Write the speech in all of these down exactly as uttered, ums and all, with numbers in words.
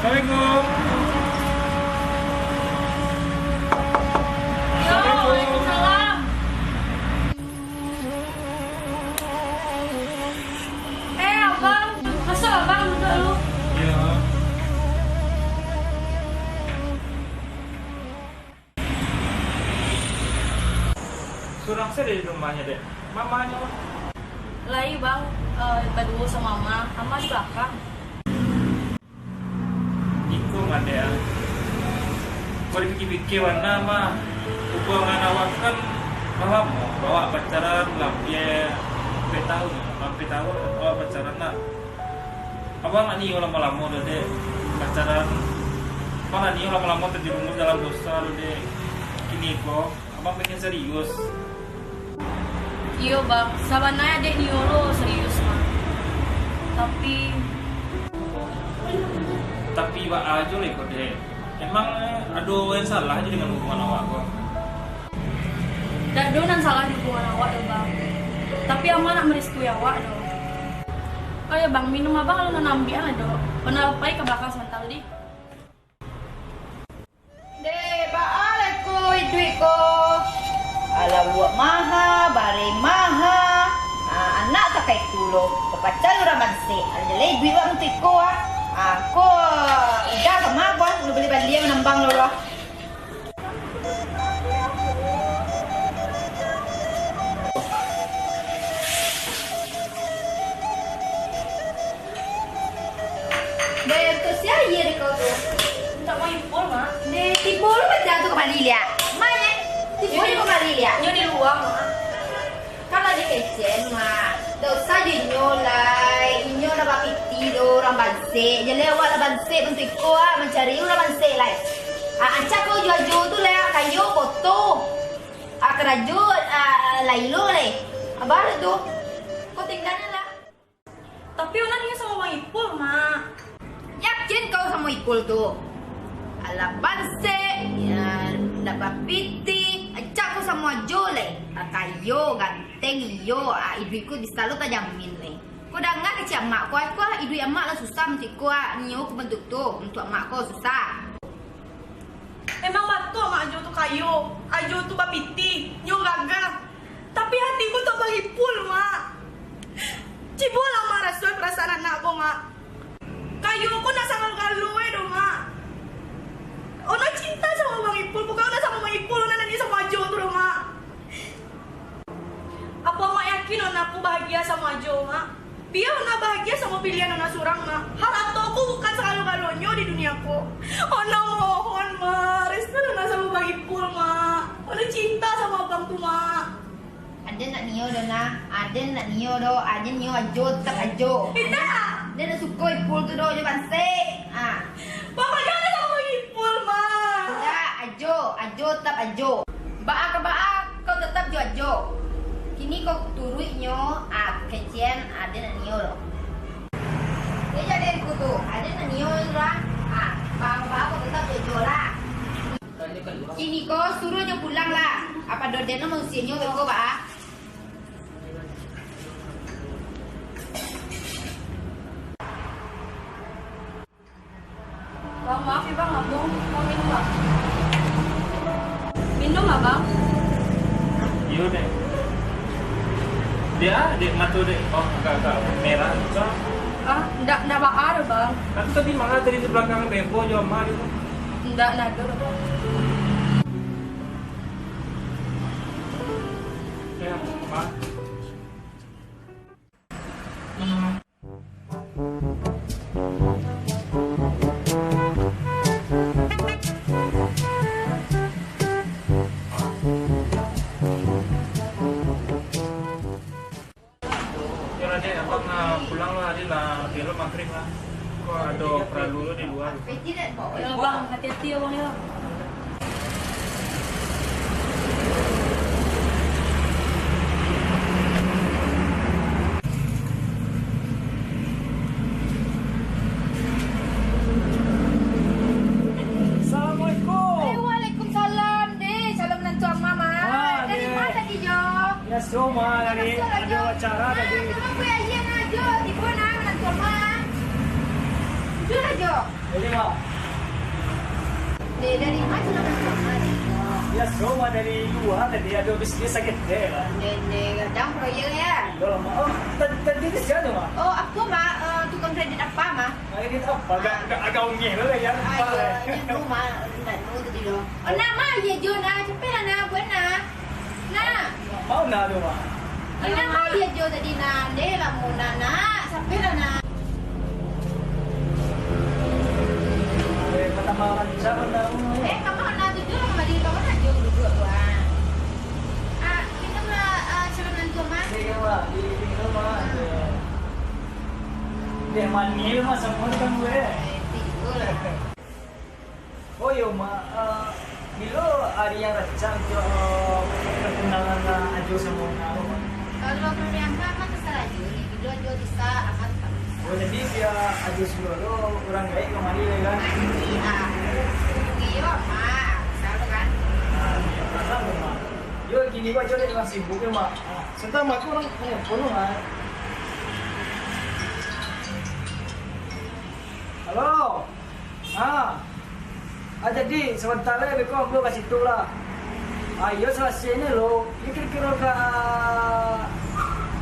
Assalamualaikum. Yo, waalaikumsalam. Eh, abang, masuk abang, duduk dulu. Iya. Surang sajo di rumahnyo, Dek. Mamanyo? Lai, Bang, eh, baduo samo Ama. Ama di balakang. Iko mah, Dek, ah. Kok dipikia-pikia bana mah, hubungan awak kan lah lamo, awak pacaran lah ampia ampek taun, ampek taun awak pacaran lah. Abang nak nio lamo-lamo doh, Dek, pacaran. Abang nak nio lamo-lamo terjerumus dalam dosa doh, Dek. Kini ko, Abang pengen serius. Iyo, Bang. Sabananyo dek nio lo serius, Bang. Tapi Tapi baa jo lai ko, Dek. Emang ado yang salah jo dengan hubungan awak ko? Dak ado nan salah di hubungan awak doh, Bang. Tapi Ama nak merestui awak doh. Oh yo, Bang, minum Abang alun nan ambiak lah doh. Bana pai ka balakang sabanta dih. Dek, baa lai ko iduik ko? Alah, buek maha, bareh maha. Ah, anak takai tu lo, bapacaran urang bansaik. Alah, jaleh iduik wak bantuak iko, ah. Ah, ko, udah ka ma ko, ah? Lu bali-bali manambang lo, lo. Dek, untuak sia aia dek kau tu? Untuak Mang Ipul, Mak. Dek, tibo lo bajam tu kamari liak. Ma nyo? Tibo nyo di, nyo kamari liak. Nyo di lua, Mak. Kan lah dikecekan, Mak. Dak usah jo inyo lai. Inyo lah bapiti doh, urang bansaik. Jaleh awak lah bansaik bantuak iko, ah, mancari urang bansaik lai. Ah, rancak kau jo Ajo tu lai, ah, kayo, koto. Ah, karajo, ah, lai lo lai. Abah tu. Kau tinggalan lah. Tapi Ona nio samo Bang Ipul, Mak. Yakin kau samo Ipul tu? Alah bansaik, yo, ndak bapiti, rancak kau samo Ajo lai. Ah, kayo, ganteng, iyo, ah, iduik ko bisa lo tajamin lai. Kau danga kecek amak ko, ah, iduik amak lah susah macam ko, ah, nio ko bantuak tu, bantuak amak ko susah. Emang batua, Mak, Ajo tu kayo, Ajo tu bapiti, nyo gagah. Tapi hati ko untuak Bang Ipul, Mak. Cubolah, Mak, rasoan parasaan anak ko, Mak. Kayo ko ndak sagalo-galo e doh, Mak. Ona cinta samo Bang Ipul, bukan Ona samo Bang Ipul, Ona nio samo Ajo tu doh, Mak. Apo Mak yakin Ona ko bahagia samo Ajo, Mak? Bia Ona bahagia samo pilihan Ona surang, Mak. Harato ko bukan sagalo-galonyo di dunia ko. Ona mohon, Mak, restuan Ona samo Bang Ipul, Mak. Ona cinta samo abang tu, Mak. Aden ndak nio doh, nah. Aden ndak nio doh. Aden nio Ajo, tetap Ajo. Indak. Aden ndak suko Ipul tu doh, jo bansaik. Ah. Pokoknyo Ona samo Bang Ipul, Mak. Indak, Ajo, Ajo, tetap Ajo. Baa ka baa, kau tetap jo Ajo. Kini kau turuik nyo, ah, kecekan, aden ndak nio doh. Yo, jadi ku tu, aden ndak nio doh. Ah, baa ka baa, kau tetap jo Ajo lah. Kini ko suruah nyo pulang lah. Apo doh den lo mausianyo beko baa? Bang, maaf ya, Bang, Abang mau minum, Bang? Minum, Abang. Iyo, Dek. Dek, ah, Dek, mato Dek. Oh, agak-agak merah, bukan? Ah, ndak, ndak baa doh, Bang. Kan tadi manga tadi di balakang Bebo jo Ama tu. Ndak, ndak ado doh, Bang. Eh, Ama. Yo lah, Dek, abang, ah, pulang lah, Dek, lah, belok maghrib lah. Ko ado paralu lo di lua. Yo, Bang, hati-hati yo, Bang, yo. Assalamualaikum. Eh, waalaikumsalam, Dek. Calon menantu Ama, mah. Ah, dari Dek. Mana tadi, Jo? Ya, so, mah, dari Masuk lah, ada Jo. Acara Ah, tadi. Tolong kuih aia, nah, Jo. Tibo, nah, menantu Ama. Jujur lah, Jo. Jadi, Mak. Dek, dari ma caro masuak, Mak? Biaso, Mak, dari lua tadi ado bisnis saketek lah. Dek, dek, gadang proyek, yo? Iyo lah, Mak. Oh, ta-, tadi tu sia tu, Mak? Oh, aku, Mak, eh, tukang kredit apa, Mak? Kredit apa? Agak, agak, agak ungeh lah, yo. Ah, iyo, inyo tu, Mak, indak tu tadi tu. Oh, nah, Mak, iyo jo, nah, capek lah, nah, buek, nah. Nah. Mau nah tu, Mak? Nah, Mak, iyo jo tadi, nah. Deh, lamo nah, nah. Sampai lah, nah. Eh, pertama rancak, Mak. Eh, mama, nah, tu jo, mama di bawah, nah, jo, duduak, Mak. Ah, minum lah, ah, cairan tu, Mak. Iyo, Mak. Di, di minum, Mak. Iyo. Deh, manih, Mak, samo kan gue. Eh, tigo lah. Oh iyo, Mak. Eh, bilo ari nan rancak untuak, eh, pertunangan Ajo samo Nak, Mak? Kalau pilihan Mak, Mak tasarah Ajo ni. Bilo Ajo bisa, Mak tatap bisa. Oh, jadi bia Ajo suruah lo urang gaek kamari, yo kan? Nanti, ah, hubungi yo, Mak. Bisa lo kan? Ah, iyo, pasang lo, Mak. Yo, kini ko Ajo lagi sibuk yo, Mak. Ah, sabanta, Mak, ko urang manelpon lo, Mak. Halo. Ha. Ah, jadi, sabanta lai beko ambo ka situ lah. Ah, iyo, salasai ni lo. Iyo, kiro-kiro ka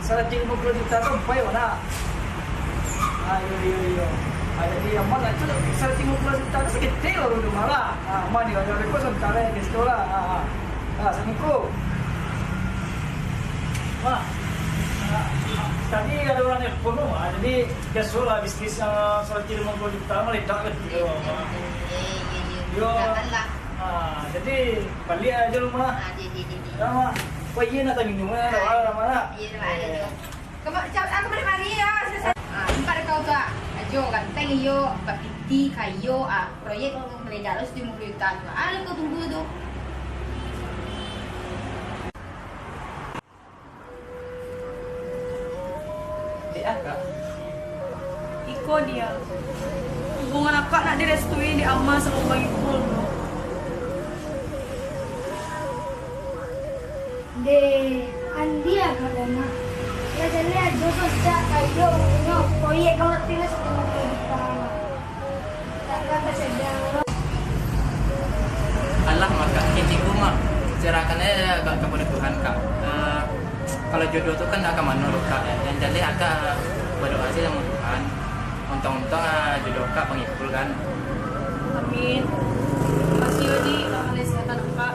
saratuih limo puluah juta tu, ampai bana. Ah, iyo, iyo, iyo. Ah, jadi, aman lah tu, saratuih limo puluah juta tu saketek lah, rumah lah. Ah, aman yo, jadi beko sabanta lai ka situ lah. Ah, ah. Ah, assalamualaikum. Wah. Ah, tadi ado urang nelpon tu, ah, jadi biaso lah bisnis nan saratuih limo puluah juta maledak lah gitu. Iyo, iyo, iyo. Iyo. Janganlah. Ah, jadi baliak Ajo rumah. Ah, di, di, di, di. Yo, Mak. Wah, iyo nak taminum, eh. Ah, Mak, nak? Iyo, Mak, ado, ado. Kama-, ca-, ah, kamari, mari, yo. Selesai. Ah, nampak dek kau tu, ah. Ajo ganteng iyo, bapiti, kayo, ah, proyek maledak lo saratuih limo puluah juta tu. Ah, lah kau tunggu tu. Dek akak. Iko dia. Hubungan akak nak direstui dek ama samo Bang Ipul, bro. Dek, andia akak, Mak. Lah jaleh Ajo tu, cak kayo, punyo proyek kalau tilas tu. Alah, Mak, Kak, kini ko, Mak, serahkan aja ka-, kapada Tuhan, Kak. Eh, kalau jodoh tu kan dak ka mano doh, Kak. Yang jaleh akak badoa sajo samo Tuhan. Untuang-untuang, ah, jodoh akak Bang Ipul kan. Amin. Makasih yo, Ji, lah malesehkan akak.